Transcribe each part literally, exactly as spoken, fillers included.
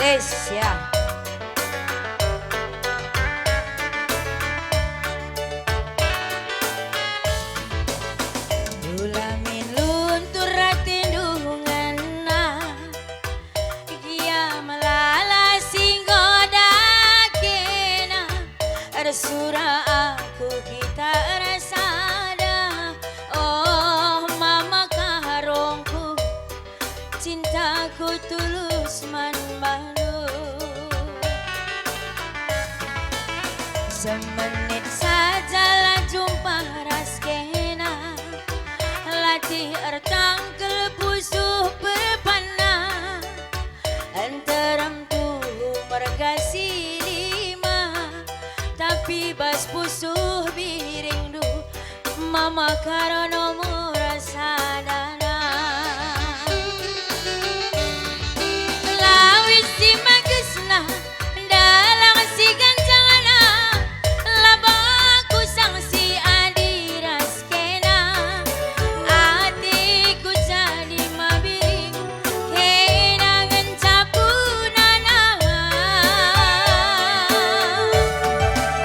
Esya. Ula min luntur atendu ngena, gia melala si nggoda kena, ersura aku kita ersada. Oh, mama karongku, cintaku tulus man bandu. Semenit saja la jumpa ras kena, latih ertangkel pusuh pepanna. Nterem tuhu merga si lima, tapi bas pusuh biringndu, mama karono mura sadana. Lawit si magesna, dalang si gancangna, laba kusang si adi ras kena, ateku jadi mabiring, kena ngenca punana.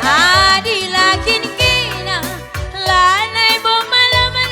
Adi la kin kena, lanai bo malaman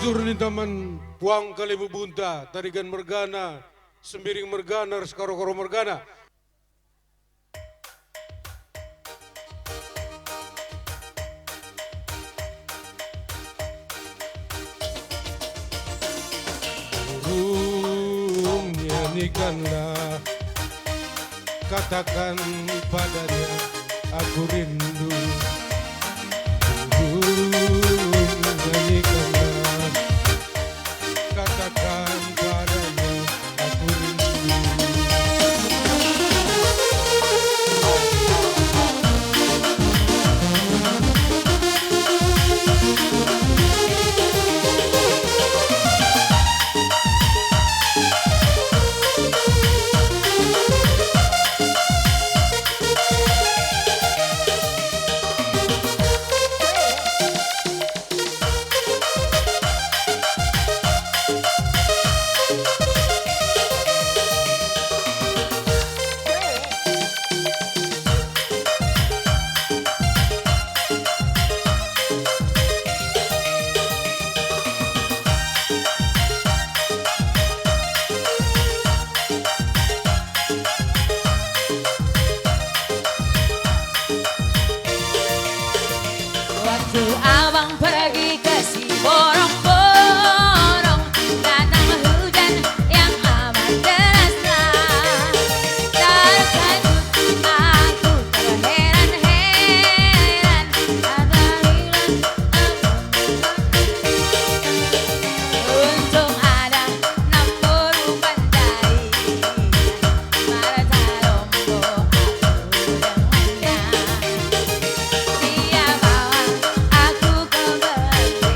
Turun ninta man puang kali bubunta, Tarigan mergana, Sembiring mergana, ras Karo-Karo mergana. Burung, nyanyikanlah, katakan padanya, "Aku rindu." Burung, nyanyikanlah, katakan padanya, "Aku rindu." Waktu abang pergi ke Siborong-borong, datang hujan yang amat deraslah. Terkejut aku, terheran-heran, ada hilang. Untung ada Namboru Banjari, martalombo aku dengannya. Dia bawa aku ke Belande.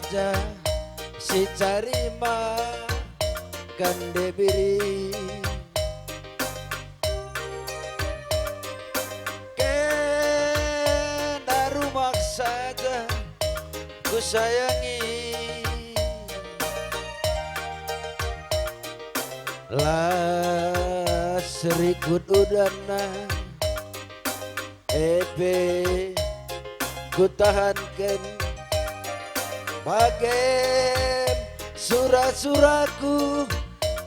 Ja, si carima kan debiri. Kena rumah saja kusayangi. La serikut udanna, e pe kutahanken. Bagem sura-suraku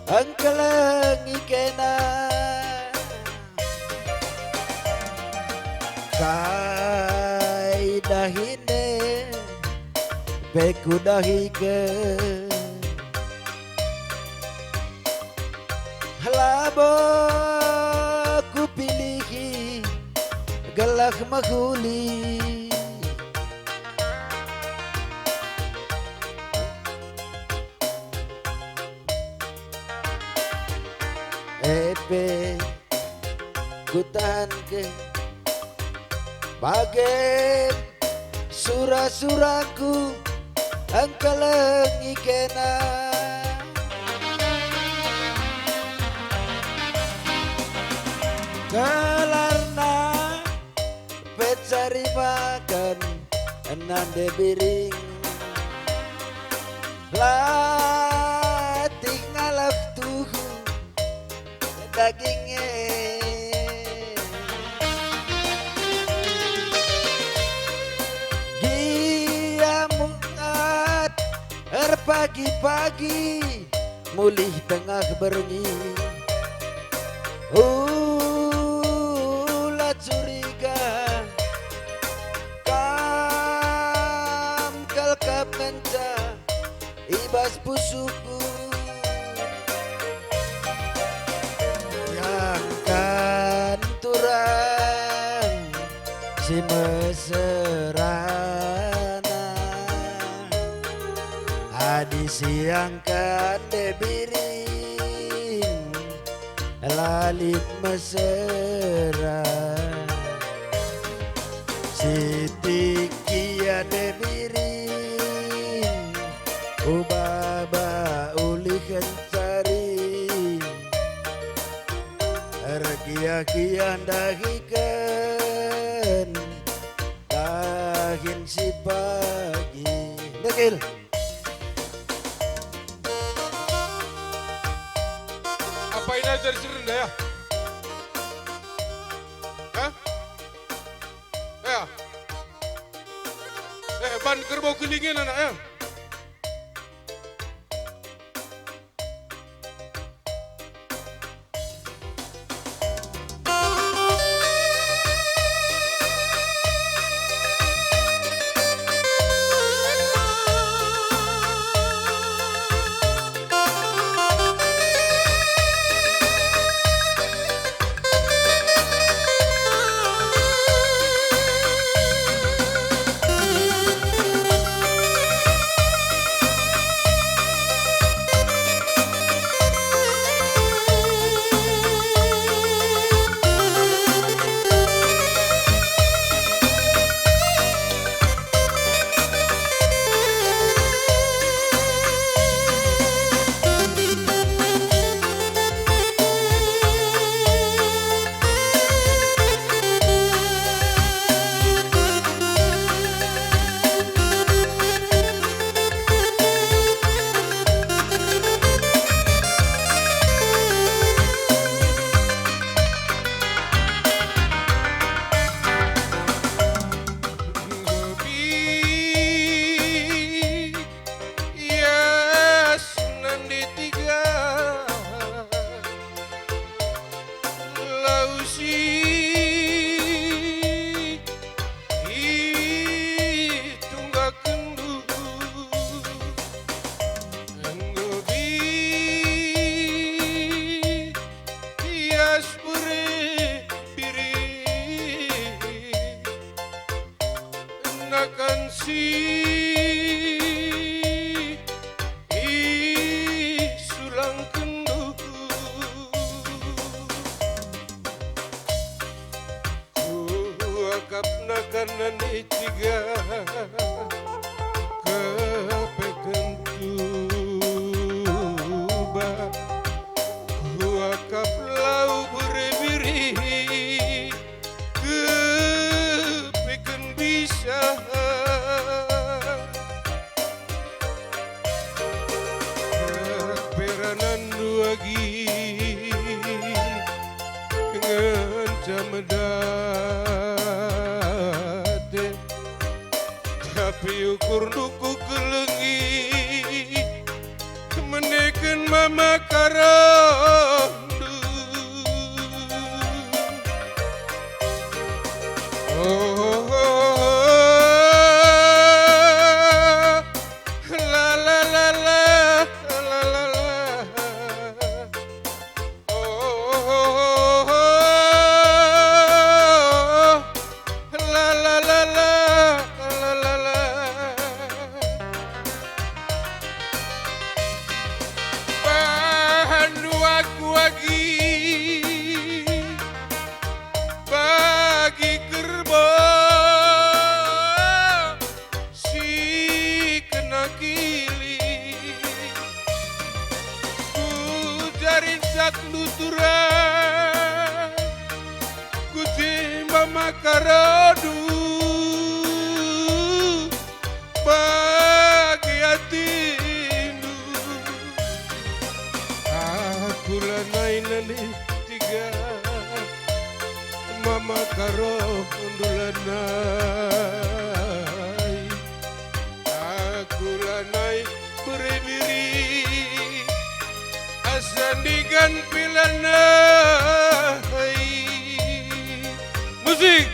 engkelengi kena. Kai dahine pe kudahiken. Labo kupilihi gelah mehuli. E pe kutahanken bage sura-suraku engkelengi kena. Gelarna pe cari makan nande biring. Latih ngalap tuhu daging e. Gia muat erpagi-pagi, mulih tengah berngi. Ula curiga, kam kal kap ngenca i bas pusuhku. Iangkan turang si meserana, adi siangkan debiring, la lit mesera. Sitik ia debiring, ubaba ulihen cari. Erkiah-kiah ndahiken dahin si pagi. Dekil. Apa ina jadi si renda, ya? Hah? Ya. Eh, ban kerbau kelingin anak, ya? peranandu agi ngenca medate. Tapi ukurndu kukelengi, meneken mama karondu. Oh, la, la, la, la, la, la, la. Oh, la, la, la, la, la, la, la. Bahandu aku agi bagi kerbau si kena kili. Ku jarin sak luturan, ku jimba makarondu bagi atindu. Aku lanai nande tiga, mama karondu lanai. Aku lanai bere-bere, asa ndigan pe lanai. Musik.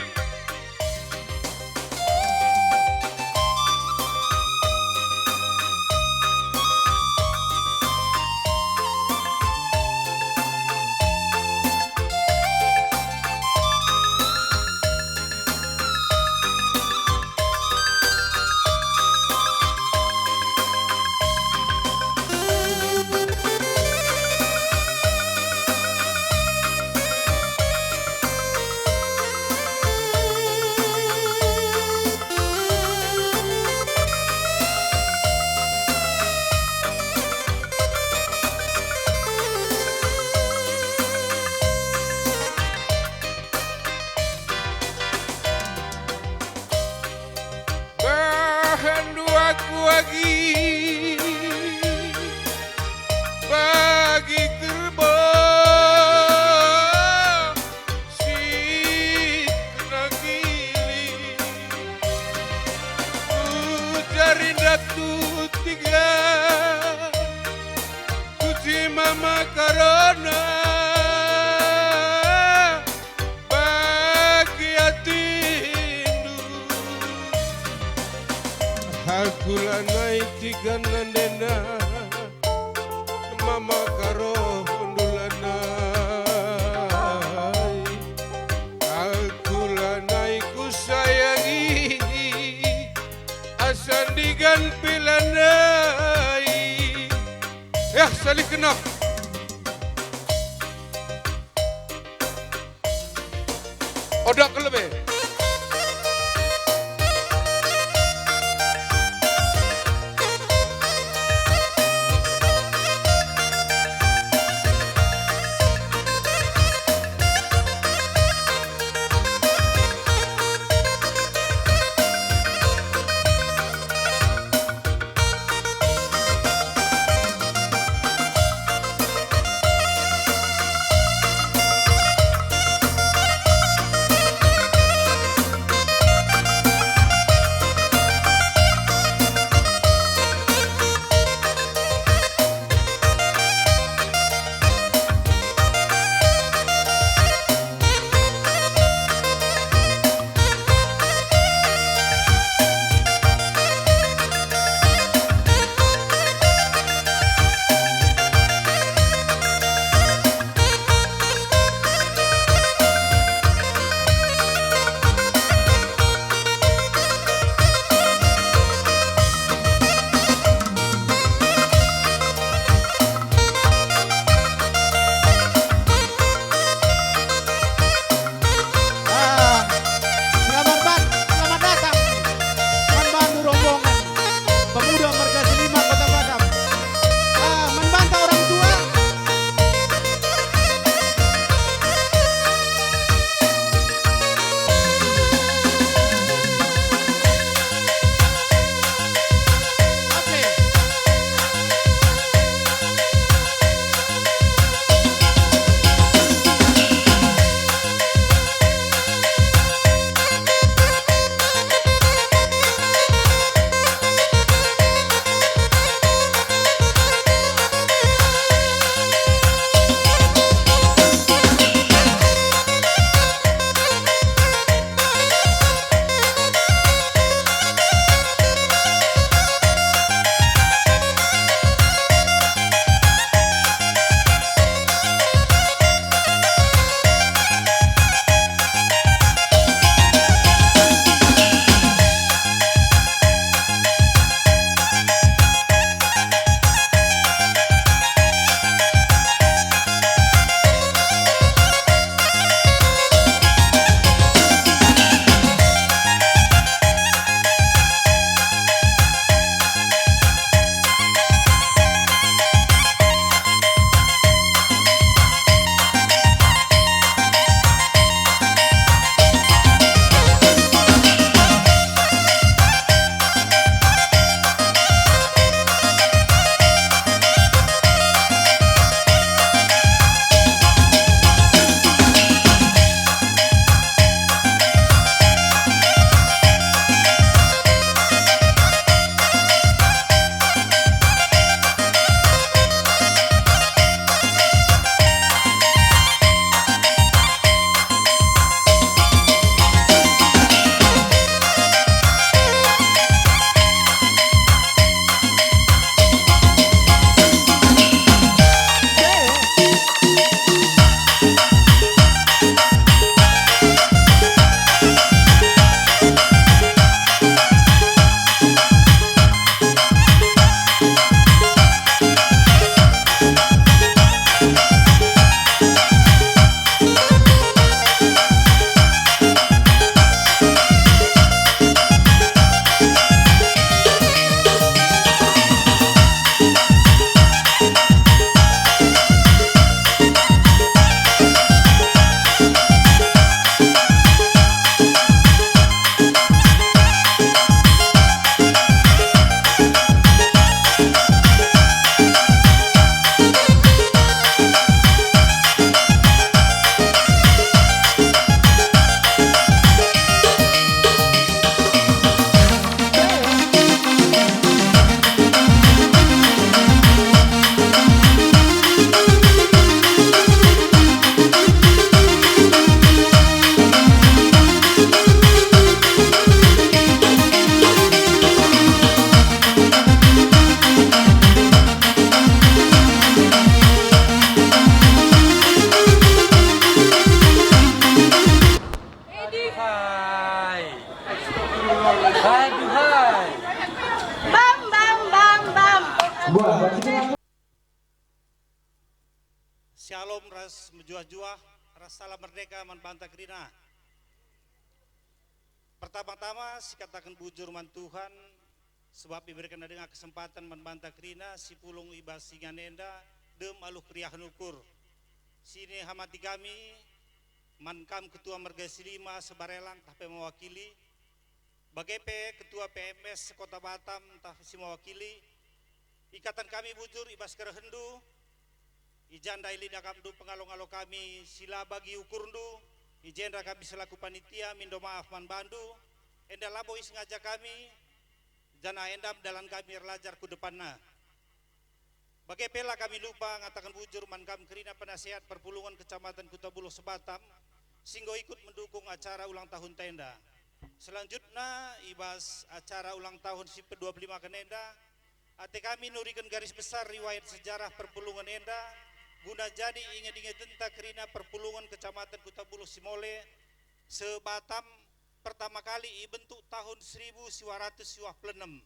Bahandu aku agi bagi kerbau si kena kili. Ku jarin datu tiga, ku jimba makarondu bagi atindu. Aku lanai tiga nandena, mama karondu lanai. Aku lanai kusayangi, asa ndigan pe lanai. Yah, salihken ah. Oda kelebe. Syalom ras mejuah-juah ras salam merdeka man banta kerina. Pertama-tama sikataken bujur man Tuhan, sebab iberekenNa denga kesempatan man banta kerina sipulung i bas ingan enda dem alu keriahen ukur. Sinihamati kami man kam ketua merga si lima Sebarelang tah pe mewakili, bage pe ketua P M S sekota Batam tah si mewakili. Ikataken kami bujur i bas kerehenndu, i jenda i lit akapndu pengalo-ngalo kami si la bagi ukurndu, i jenda kami selaku panitia mindo maaf man bandu, enda labo isengaja kami, janah enda dalan kami erlajar ku depanna. Bage pe la kami lupa ngataken bujur man kam kerina penasehat perpulungen Kecamatan Kuta Buluh se-Batam, si enggo ikut mendukung acara ulang tahun ta enda. Selanjutna, i bas acara ulang tahun si pedua puluh lima ken enda, ate kami nuriken garis besar riwayat sejarah perpulungen enda, guna jadi inget-ingetenta kerina perpulungen Kecamatan Kuta Buluh si mole se-Batam pertama kali ibentuk tahun seribu siwa ratus siwa puluh enem.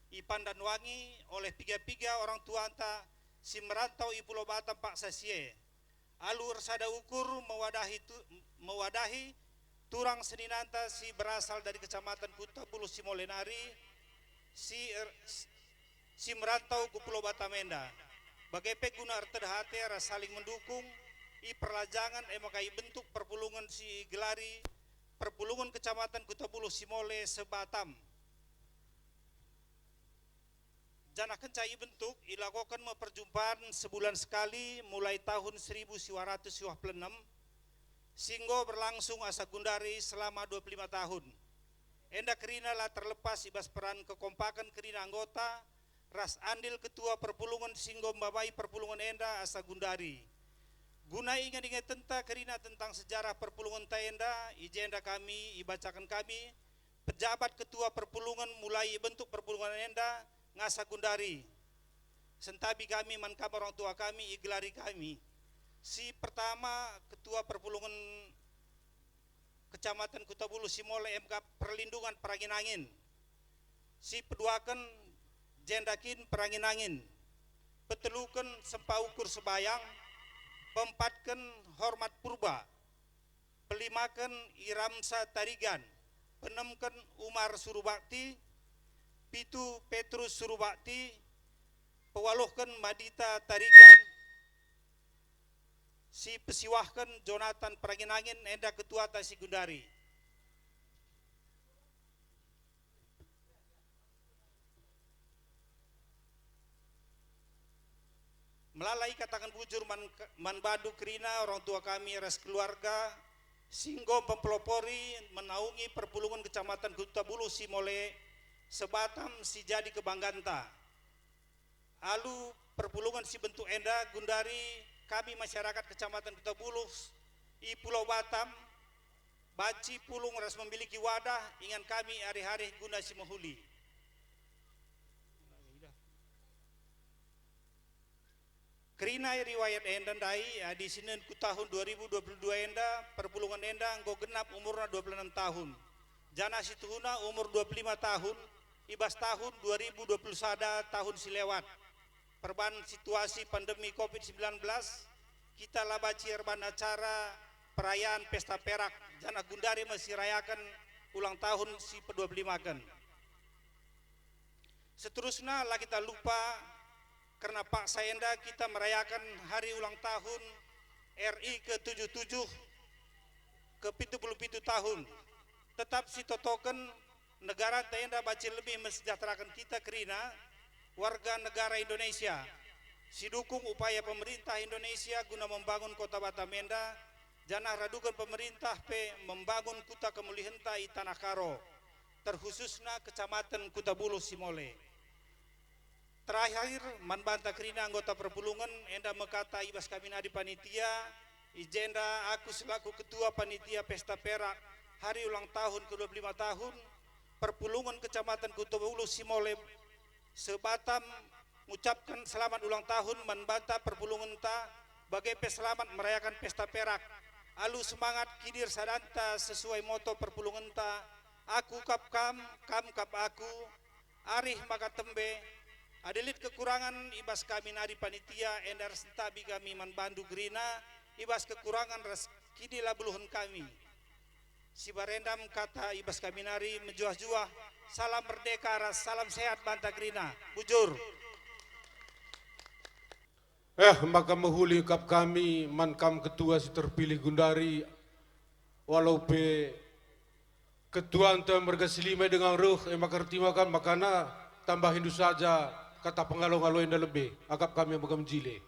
Ipandanwangi oleh piga-piga orang tuanta si merantau i Pulau Batam paksa si e. Alu ersada ukur mewadahi tu-, mewadahi turang seninanta si berasal dari Kecamatan Kuta Buluh si mole nari, si er-, si merantau ku Pulau Batam enda. Bage pe guna ertedeh ate ras saling mendukung, i perlajangen e maka ibentuk perpulungen si igelari Perpulungen Kecamatan Kuta Buluh si mole se-Batam. Janah kenca ibentuk, ilakoken me perjumpaan sebulan sekali mulai tahun seribu siwa ratus siwa puluh enem, si enggo berlangsung asa gundari selama dua puluh lima tahun. Enda kerina la terlepas i bas peran kekompaken kerina anggota ras andil ketua perpulungen si enggo mbabai perpulungen enda asa gundari. Guna inget-ingetenta kerina tentang sejarah perpulungenta enda, i jenda kami ibacaken kami, pejabat ketua perpulungen mulai ibentuk perpulungen enda ngasa gundari. Sentabi kami man kam orang tua kami, igelari kami. Si pertama, ketua perpulungen Kecamatan Kuta Buluh si mole e maka perlindungan perangin-angin. Si peduaken, jenda kin perangin-angin. Peteluken, sempa ukur sebayang. Peempatken, hormat purba. Pelimaken, Iramsa Tarigan. Peenemken, Umar Surubakti. Pitu, Petrus Surubakti. Pewaluhken, Madita Tarigan. Si pesiwahken, Jonathan Perangin-angin, enda ketuata si gundari. Melala ikataken bujur man, man bandu kerina orang tua kami ras keluarga si enggo mempelopori menaungi perpulungen Kecamatan Kuta Buluh si mole se-Batam si jadi kebangganta. Alu perpulungen si bentuk enda gundari kami masyarakat Kecamatan Kuta Buluh i Pulau Batam banci pulung ras memiliki wadah ingan kami arih-arih guna si mehuli. Kerina riwayat enda ndai, adi sinen ku tahun dua ribu dua puluh dua enda, perpulungen enda enggo genap umurna dua puluh enam tahun, janah situhuna umur dua puluh lima tahun, i bas tahun dua ribu dua puluh sada tahun si lewat. Perban situasi pandemi covid sembilan belas, kita la banci erban acara perayaan Pesta Perak, janah gundari me sirayaken ulang tahun si pedua puluh lima ken. Seterusna, la kita lupa, kerna paksa enda kita merayaken hari ulang tahun R I ke tujuh tujuh, ke pitu puluh pitu tahun. Tetap sitotoken, negaranta enda banci lebih mensejahteraken kita kerina warga negara Indonesia. Sidukung upaya pemerintah Indonesia guna membangun kota Batam enda, janah raduken pemerintah pe membangun kuta kemulihenta i Tanah Karo, terkhususna Kecamatan Kuta Buluh si mole. Terakhir, man banta kerina anggota perpulungen, enda me kata i bas kami nari panitia, i jenda aku selaku ketua panitia Pesta Perak hari ulang tahun kedua puluh lima tahun perpulungen Kecamatan Kuta Buluh si mole se-Batam ngucapken selamat ulang tahun man banta perpulungenta, bage pe selamat merayaken Pesta Perak. Alu semangat kidir sadanta sesuai moto perpulungenta, "Aku kap kam, kam kap aku, arih maka tembe, Adi lit kekurangan i bas kami nari panitia, enda ras ntah kami man bandu kerina i bas kekurangan ras kinilabeluhen kami. Sibarendam kata i bas kami nari mejuah-juah, salam merdeka ras salam sehat banta kerina. Bujur. Eh, maka mehuli kap kami man kam ketua si terpilih gundari, walau pe ketuanta merga si lima denga reh, e maka ertima kam makana tambahindu saja kata pengalo-ngalo enda lebe, akap kami maka mejile.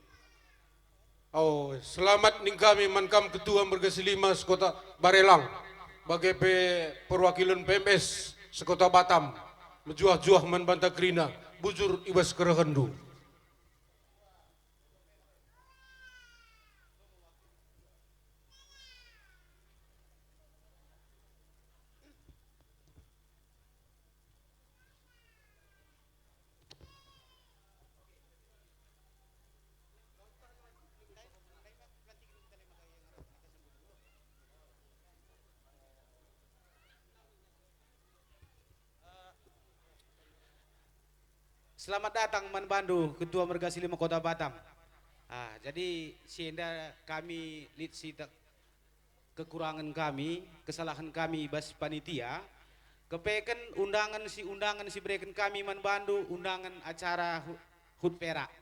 Oh, selamat ning kami man kam ketua merga si lima sekota Barelang, bage pe perwakilen P M S sekota Batam, mejuah-juah man banta kerina, bujur i bas kerehenndu. Selamat datang man bandu, Ketua Merga si Lima Kota Batam. Ah, jadi si enda kami lit si tak kekurangen kami, kesalahen kami bas panitia, kepeken undangen si, undangen si bereken kami man bandu, undangen acara hu-, hut perak.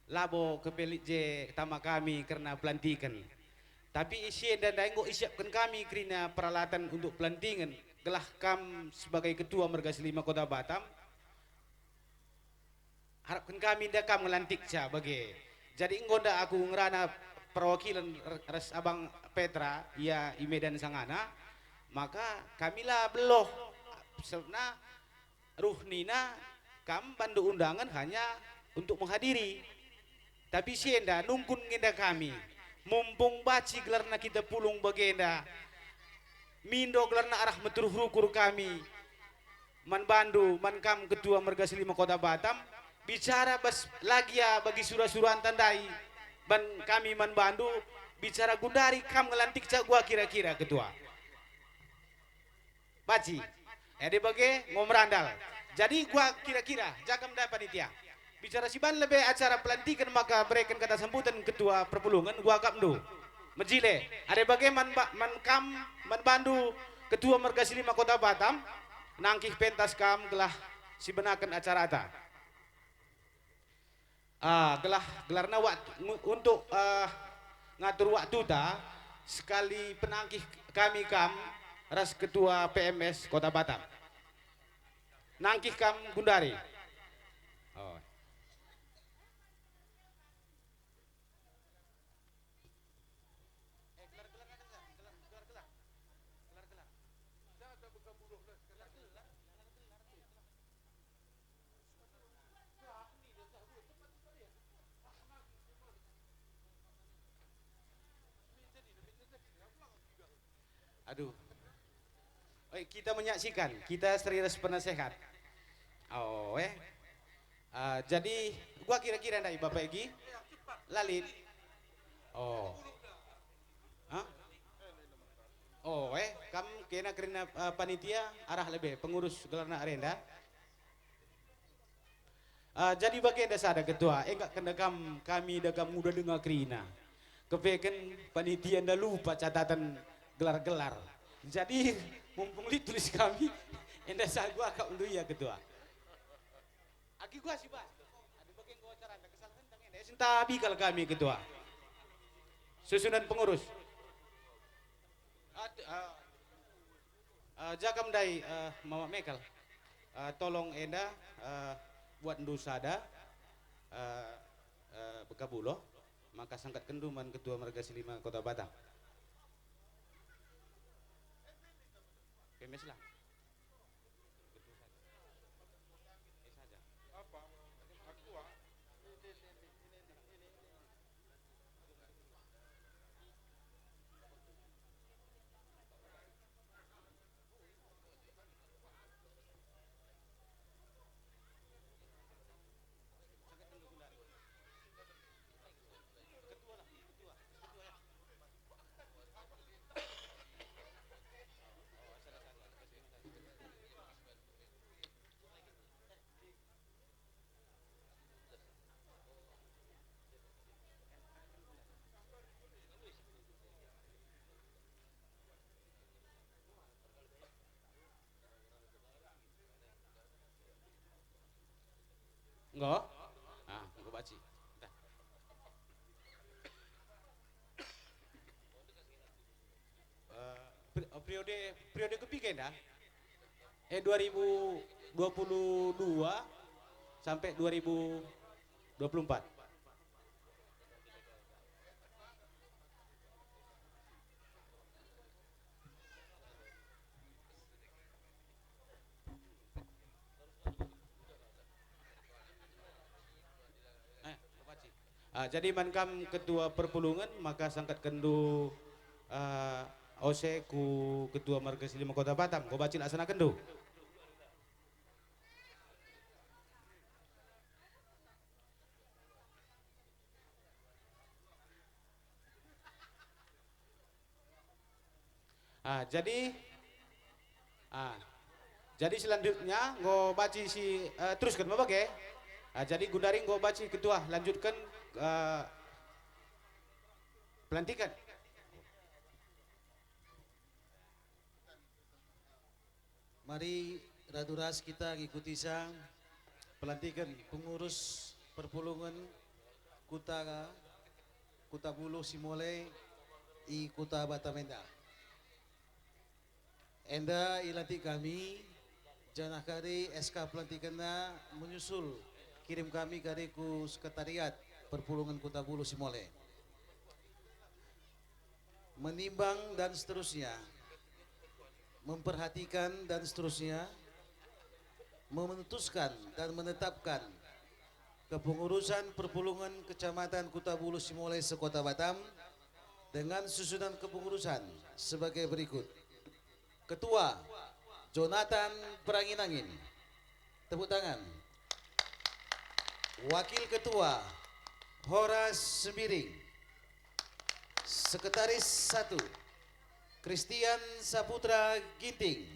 Labo kepe lit je tama kami kerna pelantiken. Tapi isi enda ndai enggo isiapken kami kerina peralatan untuk pelantingen, gelah kam sebagai ketua Merga si Lima Kota Batam, arapken kami nda kam ngelantikca bage. Jadi enggo nda aku ngerana perwakilen r-, ras Abang Petra, ia i Medan sangana, maka kami la beloh, sebabna ruh nina kam bandu undangan hanya untuk menghadiri. Tapi si enda nungkun nge enda kami, mumpung banci gelarna kita pulung bagenda, mindo gelarna arah meturuh rukur kami man bandu, man kam Ketua Merga si Lima Kota Batam, bicara bas la gia bagi sura-suranta ndai, ban kami man bandu, bicara gundari kam ngelantikca gua kira-kira, Ketua. Banci. Adi bage, enggo merandal. Jadi gua kira-kira, jagam ndai panitia. Bicara si ban lebe acara pelantiken maka bereken kata sambutan ketua perpulungen, gua akapndu. Mejile, adi bage man ba-, man kam, man bandu, Ketua Merga si Lima Kota Batam, nangkih pentas kam gelah sibenaken acarata. Ah, gelah, gelarna waktu, ngu-, untuk, ah, ngatur waktuta, sekali penangkih kami kam ras Ketua P M S Kota Batam. Nangkih kam gundari. Oh. Aduh. Oi, kita menyaksikan, kita seri ras penasehat. Oh, eh. Ah, jadi, gua kira-kira ndai, Bapak Egi? Lalin. Oh. Hah? Oh, eh, kam kena kerina, eh, panitia arah lebe, pengurus gelarna arenda. Ah, jadi bagenda sada, Ketua, engkak kenda kam, kami da kam nguda denga kerina. Kepeken panitia nda lupa catatan gelar-gelar. Jadi, mumpung lit tulis kami, enda sagu akapndu ia, Ketua. Agi gua si bas. Adi bage enggo acaranta kesalahen tang enda, sentabi kal kami, Ketua. Susunan pengurus. Ad-, ah, Eh, jagam ndai, eh, Mama Mekel. Eh, tolong enda, eh, buatndu sada, eh, eh, bekabuloh, maka sangkatkenndu man Ketua Merga si Lima Kota Batam. P M S lah. Enggo? Ah, enggo banci. Dah. Eh, per-, periode, periode kepiga enda? Eh, dua ribu dua puluh dua sampai dua ribu dua puluh empat. Eh, Bapak Cik. Ah, jadi man kam ketua perpulungen, maka sangkatkenndu, ah, ose ku ketua marga Silima Kota Batam, enggo banci laksanakenndu. Ah, jadi, ah, jadi selanjutnya enggo banci si, eh, terusken me bage. Ah, jadi gundari enggo banci ketua lanjutken, eh, pelantiken. Mari radu ras kita ngikutisa pelantiken pengurus perpulungen Kuta, Kuta Buluh Simole i Kuta Batam enda. Enda ilantik kami, janah kari S K pelantikenna menyusul kirim kami kari ku sekretariat perpulungen Kuta Buluh Simole. Menimbang dan seterusnya, memperhatikan dan seterusnya, memutuskan dan menetapkan kepengurusan perpulungen Kecamatan Kuta Buluh Simole se-Kota Batam dengan susunan kepengurusan sebagai berikut. Ketua, Jonathan Peranginangin. Tepuk tangan. Wakil Ketua, Horas Sembiring. Sekretaris satu, Christian Saputra Ginting.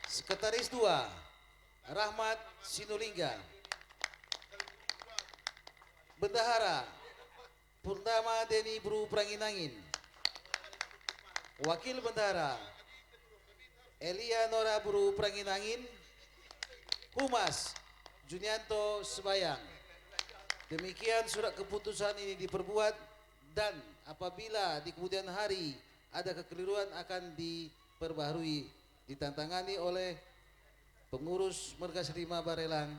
Sekretaris dua, Rahmat Sinulingga. Bendahara, Purnama Deni Beru Peranginangin. Wakil Bendahara, Elia Nora Beru Peranginangin. Humas, Junianto Sebayang. Demikian surat keputusan ini diperbuat, dan apabila di kemudian hari ada kekeliruan akan diperbaharui, ditantangani oleh pengurus Marga Silima Barelang,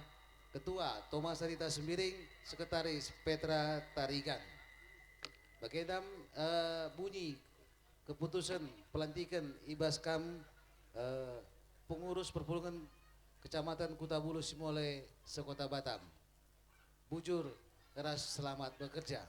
Ketua Thomas Arita Sembiring, Sekretaris Petra Tarigan. Bagenda, eh, bunyi keputusen pelantiken i bas kam, eh, pengurus perpulungen Kecamatan Kuta Buluh Simole se-Kota Batam. Bujur ras selamat bekerja.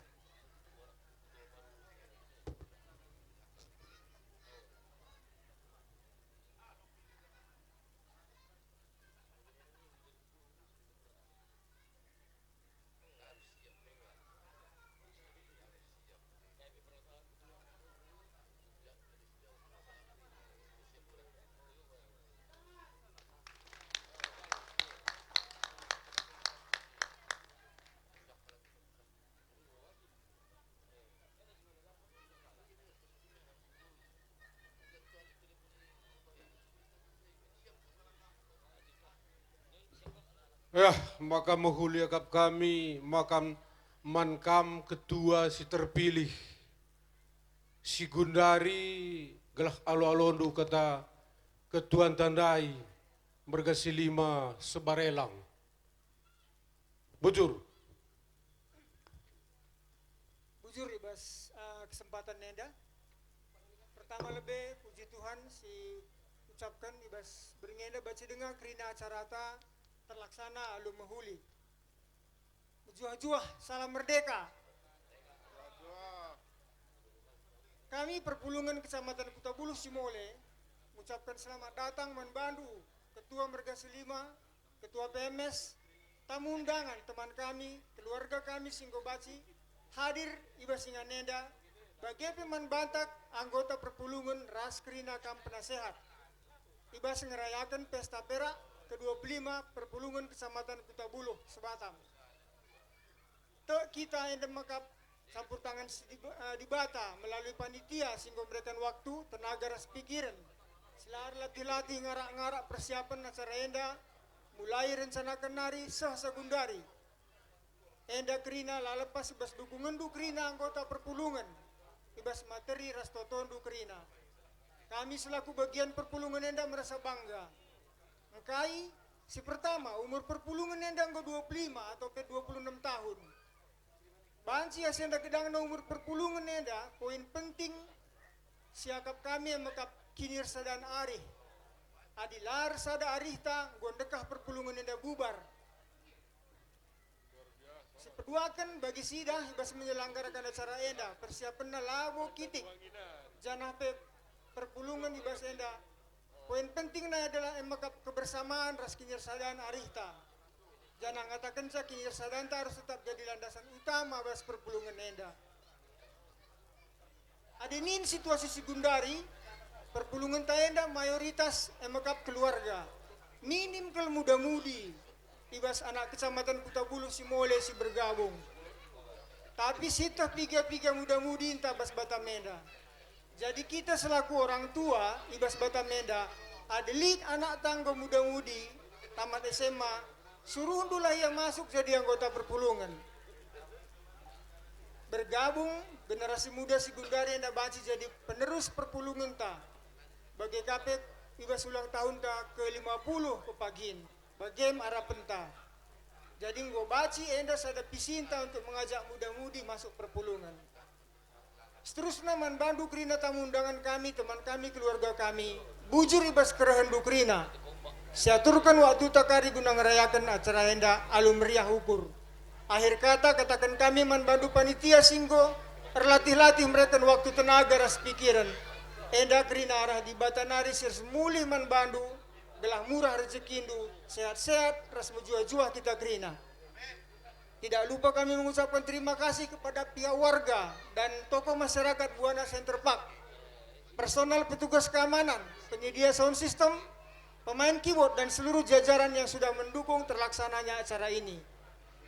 Eh, maka mehuli akap kami, maka man kam ketua si terpilih, si gundari gelah alo-alondu kata ketuanta ndai, Marga Silima Sebarelang. Bujur. Bujur i bas, eh, kesempatan enda. Pertama lebe, puji Tuhan si ucapken i bas berngi enda banci denga kerina acarata terlaksana alu mehuli. Mejuah-juah, salam merdeka. Kami perpulungen Kecamatan Kuta Buluh Simole ngucapken selamat datang man bandu, Ketua Marga Silima, Ketua P M S, tamu undangan, teman kami, keluarga kami si enggo banci hadir i bas ingan enda, bage pe man bantak anggota perpulungen ras kerina kam penasehat i bas ngerayaken Pesta Perak kedua puluh lima Perpulungen Kecamatan Kuta Buluh se-Batam. Tek kita enda maka campur tangan si Dib-, eh, Dibata melalui panitia si enggo mereken waktu, tenaga ras pikiren si la erlatih-latih ngarak-ngarak persiapen acara enda, Mulai rencanaken nari seh sagundari. Enda kerina la lepas i bas dukungenndu kerina anggota perpulungen, i bas materi ras totondu kerina. Kami selaku bagian perpulungen enda merasa bangga. Engkai? Si pertama, umur perpulungen enda enggo dua puluh lima atau pe dua puluh enam tahun. Banci asa enda gedangna umur perpulungen enda, poin penting siakap kami e mekap kinirsadan arih. Adi la ersada arihta, enggo ndekah perpulungen enda bubar. Sipeduaken bagi sidah i bas menyelenggarakan acara enda, persiapenna labo kitik, janah pe perpulungen i bas enda. Poin pentingna adalah e mekap kebersamaan ras kinirsadan arihta. Janah ngatakenca kinirsadanta arus tetap jadi landasan utama bas perpulungen enda. Adi nin situasi si gundari, perpulungenta enda mayoritas e mekap keluarga. Minim kal muda-mudi i bas anak Kecamatan Kuta Buluh si mole si bergabung. Tapi sieteh piga-piga muda-mudi ntah bas Batam enda. Jadi kita selaku orang tua i bas Batam enda, adi lit anakta enggo muda-mudi, tamat S M A, suruhndulah ia masuk jadi anggota perpulungen. Bergabung, generasi muda si gundari enda banci jadi penerus perpulungenta. Bage ka pe i bas ulang tahunta ke lima puluh pepagin, bagem arapenta. Jadi enggo banci enda sada visinta untuk mengajak muda-mudi masuk perpulungen. Seterusna man bandu kerina tamu undangan kami, teman kami, keluarga kami, bujur i bas kerehendu kerina. Siaturken waktuta kari guna ngerayaken acara enda alu meriah ukur. Akhir kata, kataken kami man bandu panitia si enggo erlatih-latih mereken waktu, tenaga ras pikiren. Enda kerina arah Dibata nari si ras mulih man bandu, gelah murah rejekindu, sehat-sehat ras mejuah-juah kita kerina. Tidak lupa kami mengucapkan terima kasih kepada pihak warga dan tokoh masyarakat Buana Center Park, personal petugas keamanan, penyedia sound system, pemain keyboard, dan seluruh jajaran yang sudah mendukung terlaksananya acara ini.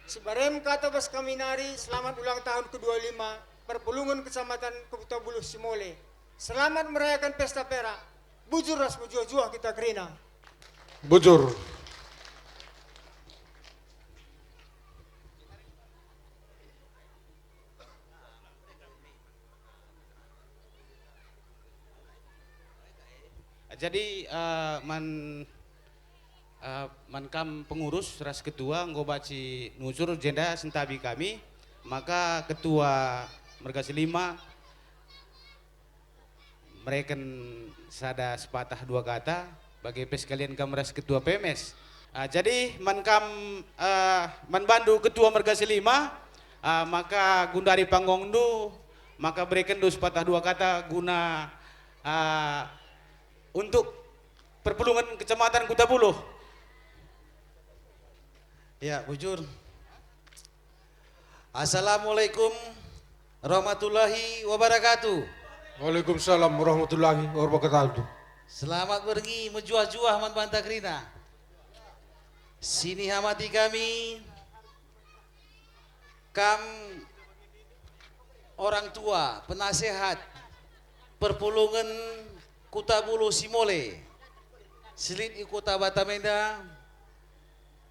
Sibarem kata bas kami nari, selamat ulang tahun kedua lima Perpulungen Kecamatan Kuta Buluh Simole. Selamat merayakan Pesta Perak. Bujur ras mejuah-juah kita kerina. Bujur. Jadi, eh, man, eh, man kam pengurus ras ketua enggo banci nusur jenda sentabi kami, maka ketua Merga Selima mereken sada sepatah dua kata, bage pe sekalian kam ras ketua P M S. Ah, jadi man kam, eh, man bandu ketua Merga Selima, ah, maka gundari panggongndu, maka berekenndu sepatah dua kata guna, ah, untuk perpulungen Kecamatan Kuta Buluh. Ya, bujur. Assalamualaikum warahmatullahi wabarakatuh. Waalaikumsalam warahmatullahi wabarakatuh. Selamat berngi, mejuah-juah man banta kerina. Sinihamati kami, kam orang tua, penasehat perpulungen Kuta Buluh Simole, si lit i Kuta Batam enda,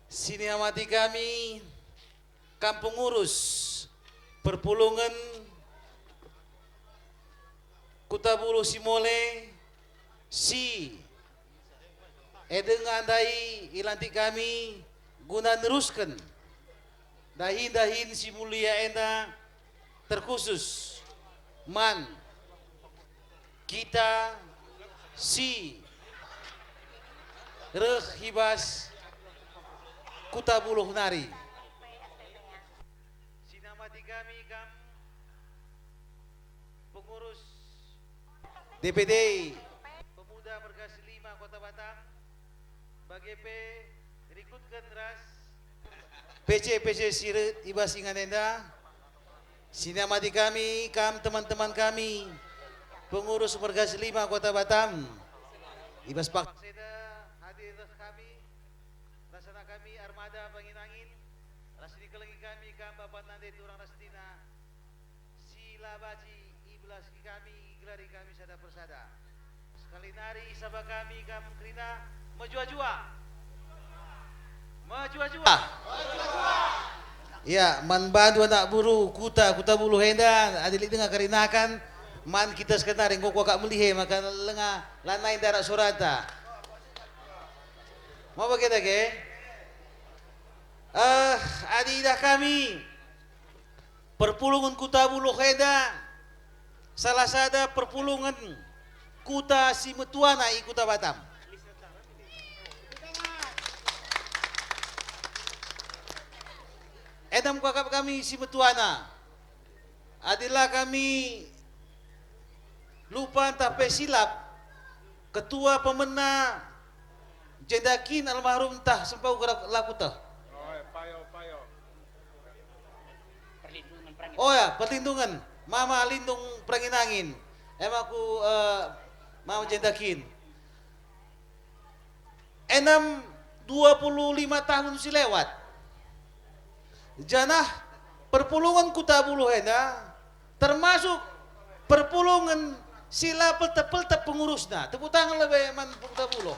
sinihamati kami, kam pengurus perpulungen Kuta Buluh Simole, si e denga ndai ilantik kami guna nerusken dahin-dahin si mulia enda, terkhusus man kita si reh i bas Kuta Buluh nari. Sinamati kami kam pengurus D P D Pemuda Merga Selima Kota Batam, bage pe rikutken ras P C-P C si reh i bas ingan enda. Sinamati kami kam teman-teman kami, pengurus Merga Selima Kota Batam. I bas pak- Paksa enda hadir reh kami, ras anak kami Armada Bangin-angin, ras sikelengi kami kam Bapa Nande Turang ras Tina, si la banci ibelasi kami, igelari kami sada persada. Sekali nari isaba kami kam kerina, mejuah-juah. Mejuah-juah. Ya, man bandu anak beru Kuta, Kuta Buluh enda, adi lit denga kerinakan, man kita sekenari enggo kuakap melihe maka lenga lanai ndarat soranta. Mau bage dage? Eh, adi idah kami, perpulungen Kuta Buluh enda salah sada perpulungen kuta si metuana i Kuta Batam. Enda me kuakap kami si metuana. Adi la kami lupa ntah pe silap, ketua pemena jenda kin almarhum ntah sempau gerak laku teh. Oh ya, perlindungan. Mama Lindung Perangin-angin. Em aku, eh, Mama jenda kin. Enem, dua puluh lima tahun si lewat. Janah perpulungen Kuta Buluh enda termasuk perpulungen si la peltep-peltep pengurusna. Tepuk tangan lebe man Kuta Buluh.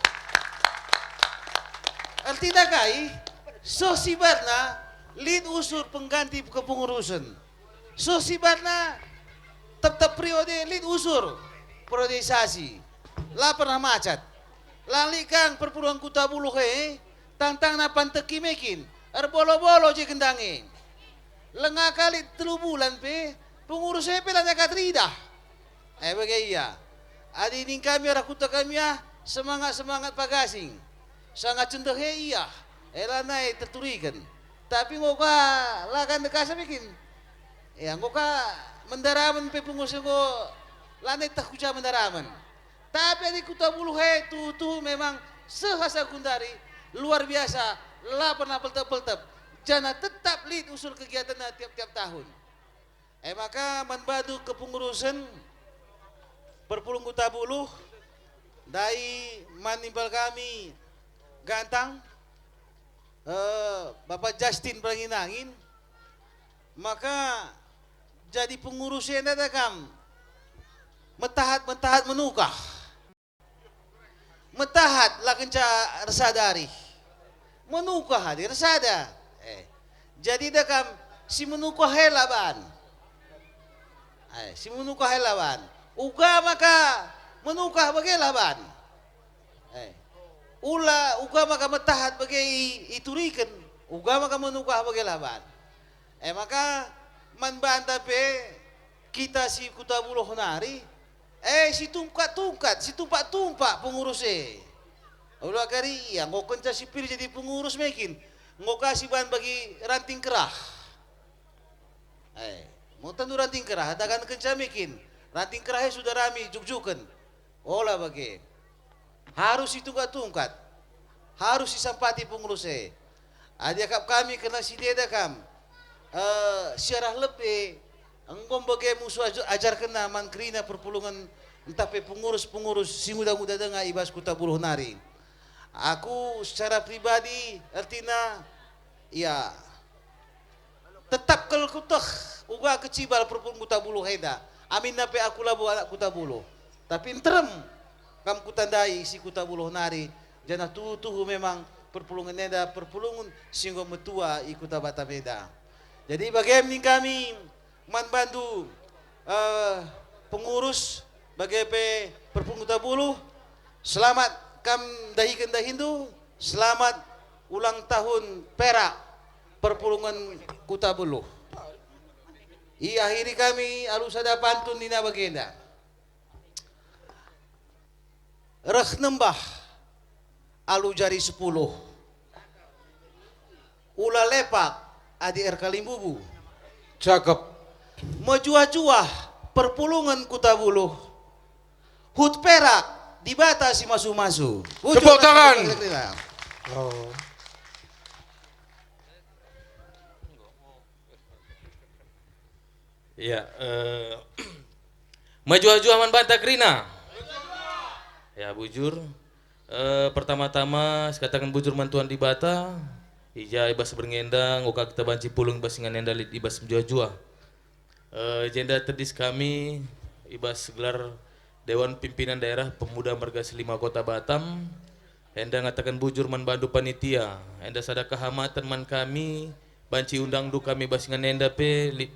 Ertina kai? Seh sibatna lit usur pengganti kepengurusen. Seh sibatna tep-tep periode lit usur periodisasi. La pernah macet. La lit kang perpulungen Kuta Buluh e, tangtangna panteki me kin, erbolo-bolo je gendang e. Lenga kali telu bulan pe, pengurus e pe la nyakat ridah. E bage ia. Adi ning kami arah kuta kami ah, semangat-semangat pagasing. Sanga cendeh e ia, e lanai terturiken. Tapi enggo ka la ka ndekasa bikin. Ya, enggo ka mendaramen pe pengurus enggo lanai teh ku ja mendaramen. Tapi adi Kuta Buluh e tuhu-tuhu memang seh asa gundari luar biasa, la pernah peltep-peltep, janah tetap lit usul kegiatanna tiap-tiap tahun. E maka man bandu kepengurusen perpulung Kuta Buluh, ndai man imbal kami gantang, eh, Bapak Justin Perangin-angin, maka jadi pengurus enda da kam metahat-metahat menukah. Metahat la kenca ersada arih. Menukah adi ersada. Eh. Jadi da kam si menukah e la ban. Eh, si menukah e la ban. Uga maka menukah bage la ban. Eh. Ula uga maka metahat bage i, ituriken. Uga maka menukah bage la ban. Eh, maka man banta pe kita si Kuta Buluh nari, eh, situngkat-tungkat, situmpak-tumpak pengurus e. Ula kari ia, enggo kenca si Pir jadi pengurus me kin, enggo ka si ban bagi ranting kerah. Eh, mun tentu ranting kerah, dagan kenca me kin, ranting kerah e sudah rami jukjuken. Ola bage. Harus situngkat-tungkat. Harus isampati pengurus e. Adi akap kami kerna si deda kam, eh, siarah lebe, enggo bage musu aju-, ajarkenna man kerina perpulungen ntah pe pengurus-pengurus si nguda-nguda denga i bas Kuta Buluh nari. Aku secara pribadi, ertina, ya, tetap kal kuteh uga kecibal perpulung Kuta Buluh enda, aminna pe aku labo anak Kuta Buluh. Tapi nterem kam kutandai si Kuta Buluh nari, janah tuhu-tuhu memang perpulungen enda perpulungen si enggo metua i Kuta Batam enda. Jadi bagem ning kami man bandu, eh, pengurus, bage pe perpulung Kuta Buluh, selamat kam dahiken dahindu, selamat ulang tahun perak perpulungen Kuta Buluh. Iakhiri kami alu sada pantun nina bagenda. Reh nembah alu jari sepuluh. Ula lepak adi erkalimbubu. Cakep. Mejuah-juah perpulungen Kuta Buluh. Hut perak Dibata si masu-masu. Bujur. Tepuk tangan. Oh. Ya, eh, mejuah-juah man banta kerina. Ya, bujur. Eh, pertama-tama, sikataken bujur man Tuhan Dibata, i ja i bas berngi enda, enggo ka kita banci pulung i bas ingan enda lit i bas mejuah-juah. Eh, jenda tedis kami i bas gelar Dewan Pimpinan Daerah Pemuda Marga Selima Kota Batam, Enda ngataken bujur man bandu panitia, enda sada kehamaten man kami, banci undangndu kami bas ingan enda pe lit,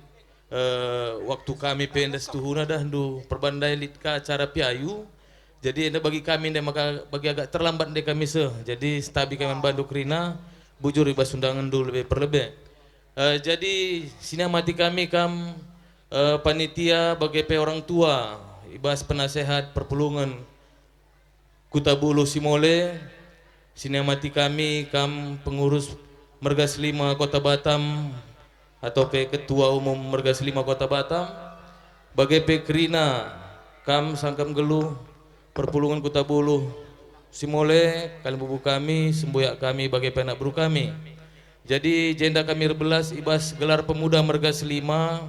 eh, waktu kami pe enda situhuna dah ndu perban ndai lit ka acara piayu. Jadi enda bagi kami ndai maka bagi agak terlambat ndai kami seh. Jadi setabi kami man bandu kerina, bujur i bas undangenndu lebe per lebe. Eh, jadi siniamati kami kam, eh, panitia bage pe orang tua i bas penasehat perpulungen Kuta Buluh Simole, siniamati kami kam pengurus Merga Selima Kota Batam atau pe Ketua Umum Merga Selima Kota Batam, bage pe kerina kam sangkep nggeluh perpulungen Kuta Buluh Simole, kalimbubu kami, sembuyak kami, bage pe anak beru kami. Jadi jenda kami erbelas i bas gelar pemuda Merga Selima,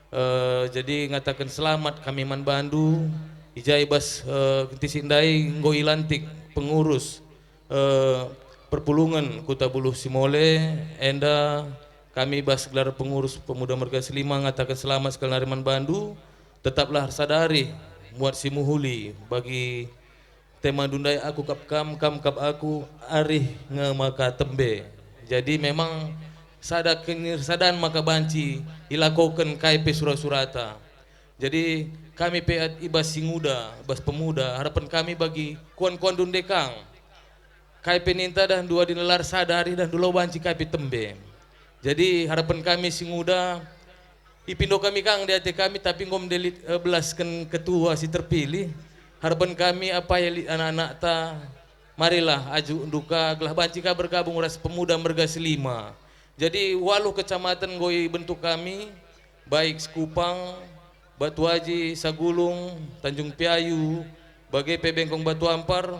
Eh, jadi ngataken selamat kami man bandu, i ja i bas, eh, kentisik ndai enggo ilantik pengurus, eh, perpulungen Kuta Buluh Simole, enda kami bas gelar pengurus Pemuda Merga Selima ngataken selamat sekali nari man bandu, tetaplah ersadari muat si mehuli bagi Temandu ndai aku kap kam, kam kap aku, arih nge maka tembe. Jadi memang sada kinirsadan maka banci ilakoken kai pe sura-surata. Jadi kami pe at-, i bas si nguda, i bas pemuda, harapen kami bagi kuan-kuanndu ndekang. Kai pe ninta dah ndu adi nelar sada arih dah ndu lau banci kai pe tembe. Jadi harapen kami si nguda, ipindo kami kang di ate kami, tapi enggo mendelit, eh, belasken ketua si terpilih. Harapen kami apai lit anak-anakta, marilah ajuk nduka gelah banci ka bergabung ras pemuda Merga Selima. Jadi waluh kecamatan enggo ibentuk kami, baik Sekupang, Batu Aji, Sagulung, Tanjung Piayu, bage pe Bengkong Batu Ampar,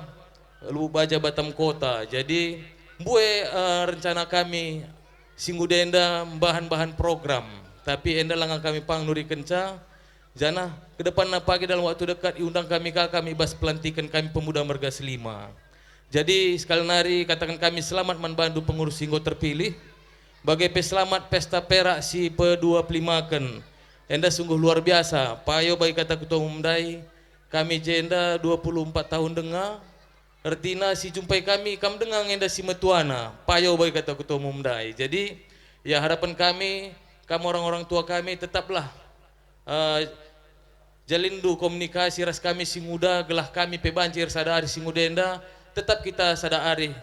Lubuk Baja Batam Kota. Jadi, mbue, eh, rencana kami si nguda enda mbahan-bahan program, tapi enda langa kami pang nurikenca, janah ke depanna pagi dalam waktu dekat iundang kami ka kami bas pelantiken kami pemuda Merga Selima. Jadi, sekali nari kataken kami selamat man bandu pengurus si enggo terpilih, bage pe selamat pesta perak si pedua pelimaken. Enda sungguh luar biasa, payo bagi kata ketua umum ndai, kami jenda dua puluh empat tahun denga, ertina si jumpai kami kam denga nge enda si metuana, payo bagi kata ketua umum ndai. Jadi, ya harapen kami, kam orang-orang tua kami tetaplah, eh, jalinndu komunikasi ras kami si nguda, gelah kami pe banci ersada arih si nguda enda, tetap kita sada arih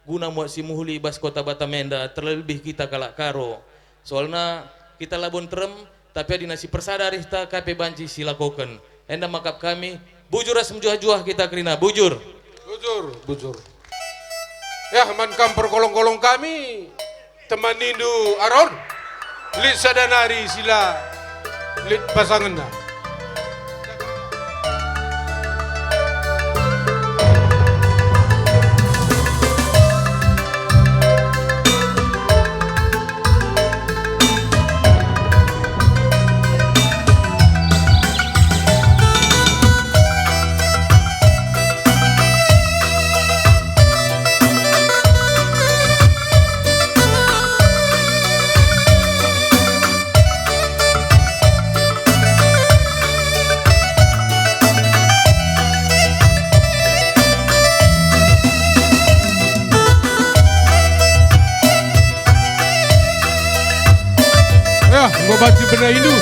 guna muat si mehuli i bas kota Batam enda, terlebih kita kalak Karo. Soalna kita labo nterem, tapi adina si persada arihta kai pe banci silakoken. Enda makap kami, bujur ras mejuah-juah kita kerina, bujur. Bujur, bujur. Yah, man kam perkolong-kolong kami, temanindu Aron, lit sada nari sila lit pasangenna. Ya, enggo banci bena indu.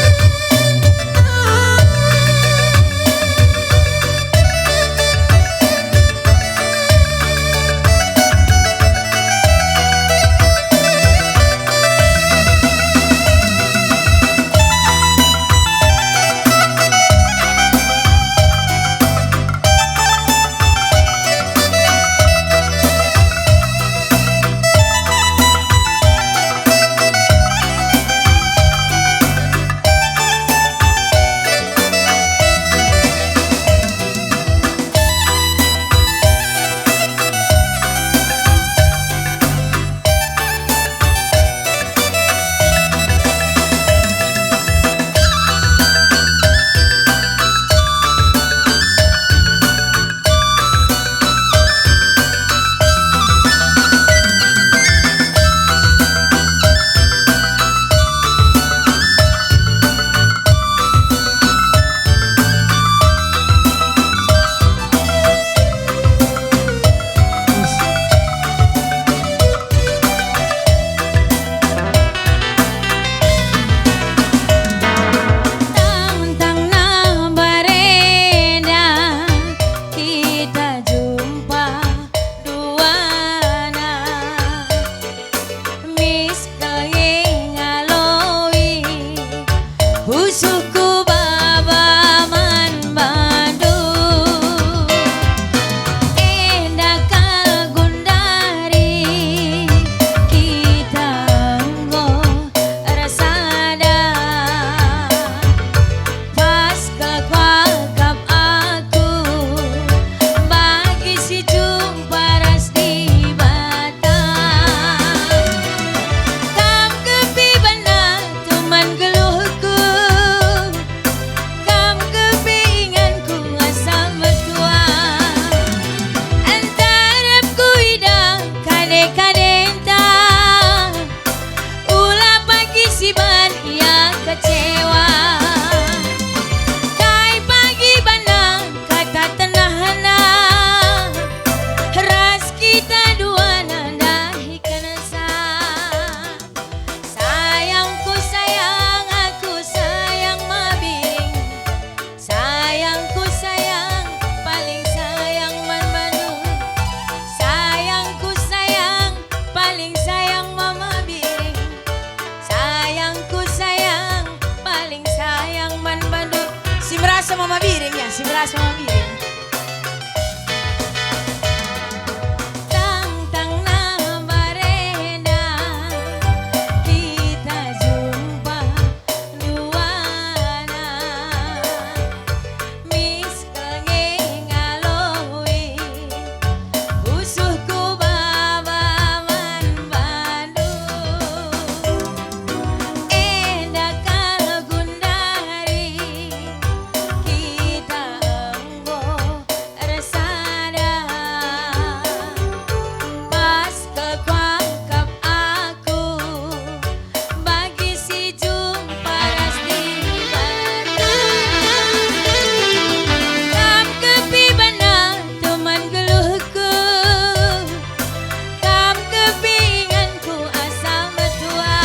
Iban ia kecewa. Kai pagi bana kata tenahna, ras kita duana ndahikensa. Sayangku sayang, aku sayang Mabiring. Sayangku sayang, paling sayang man bandu. Sayangku sayang, paling sayang Mama Biring. Sayangku sayang, paling sayang man bandu. Si merasa Mama Biring ya, si merasa Mama Biring. Tangtangna barenda kita jumpa duana. Miskel nge ngaloi pusuhku baba man bandu. Enda kal gundari kita enggo ersada. Pas kal kuakap aku bagi si jumpa ras Dibata. Kam kepi bana teman geluhku, kam kepi inganku asa metua.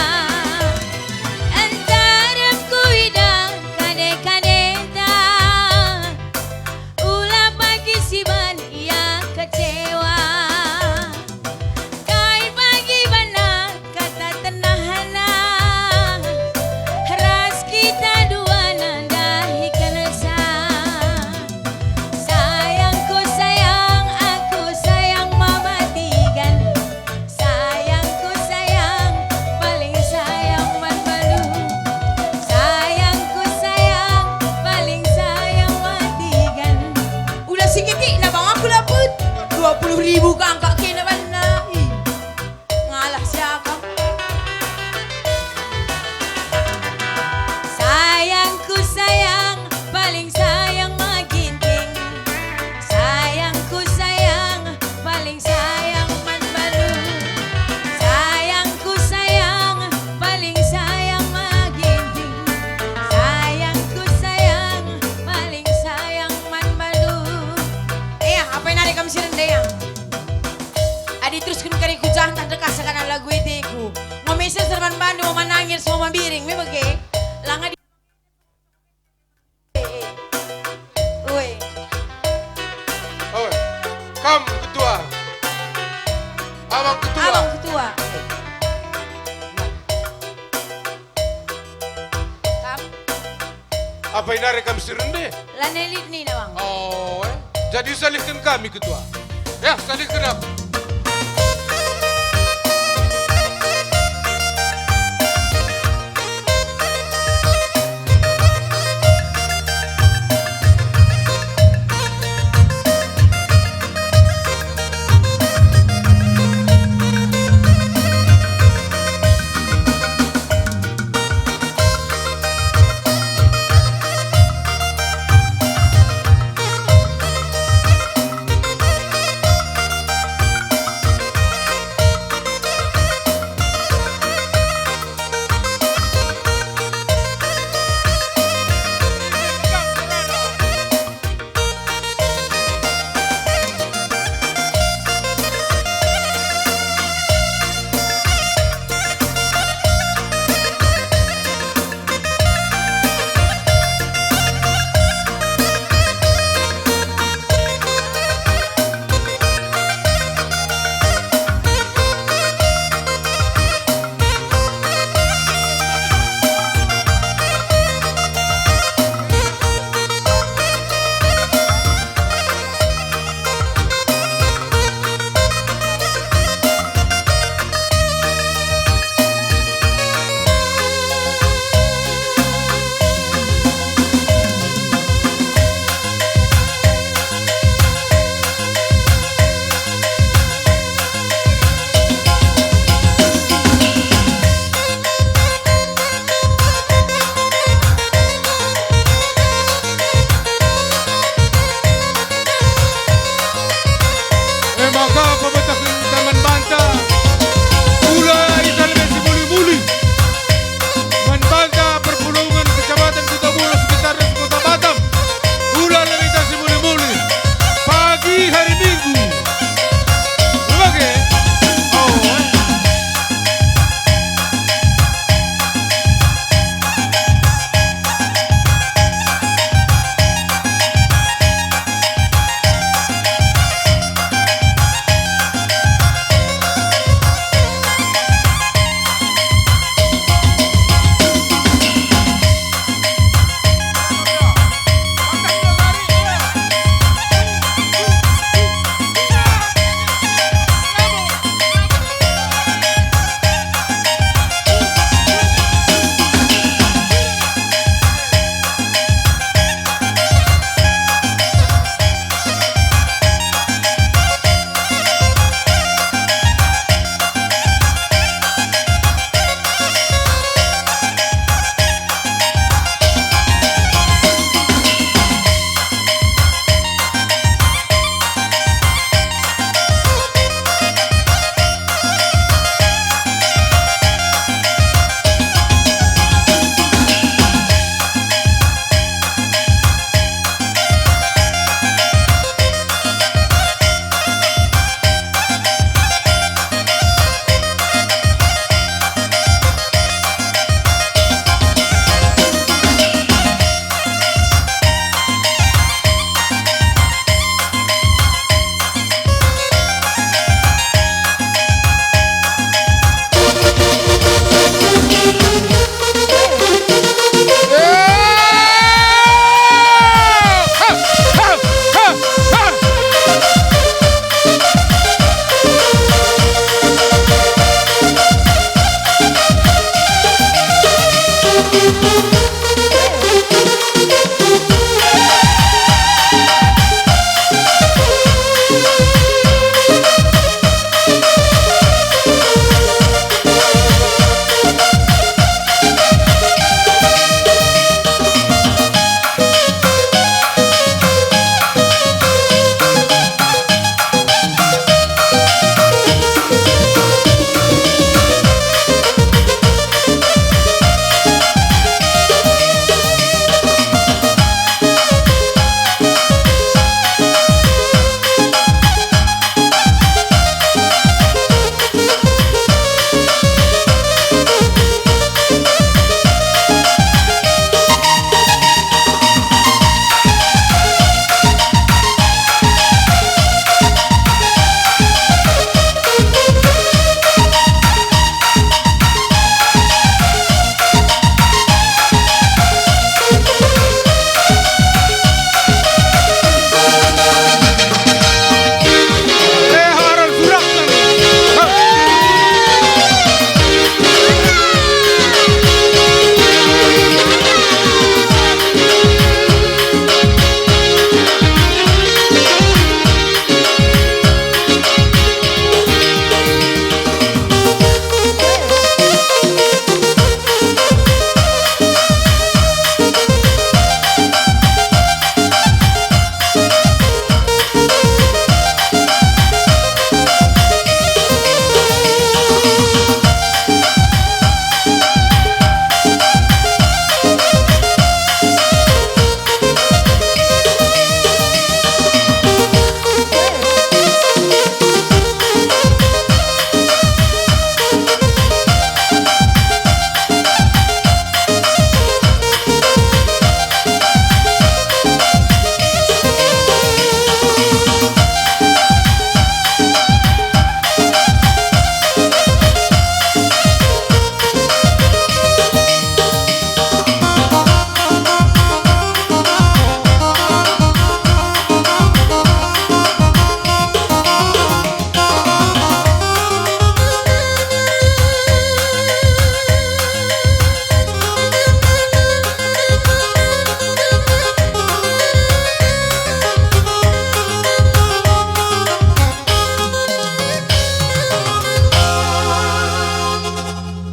Nterem kuidah kade-kadenta, ula pagi si ban ia kecewa. Kai pagi bana kata tenahna, ras kita duana ndahikensa. Sayangku sayang, aku sayang Mama Tigan. Sayangku sayang, paling sayang man bandu. Sayangku sayang, paling sayang Mama Tigan. Ula si kitikna bang aku dapet dua puluh ribu kangka kena banna. Ih. Ngalah siakap. Sayangku sayang, paling sayang Maginting. Sayangku sayang, paling sayang man bandu. Sayangku sayang, paling sayang Maginting. Sayangku sayang, paling sayang man bandu. Eh, apa yang ada kamu siren deh ya? Adi terusken kari ku jah ntah ndekah sekarang lagu e teku. Ngo mesen serban bandu, ngo manangir, ngo mabiring, me bage. Langa di-, Oi. Oi, kam ketua. Abang ketua. Abang ketua. Kam. Apa inare kam si rende? Lanai lit nina, Bang. Oh, eh. Jadi salihken kami, Ketua. Ya, salihken aku.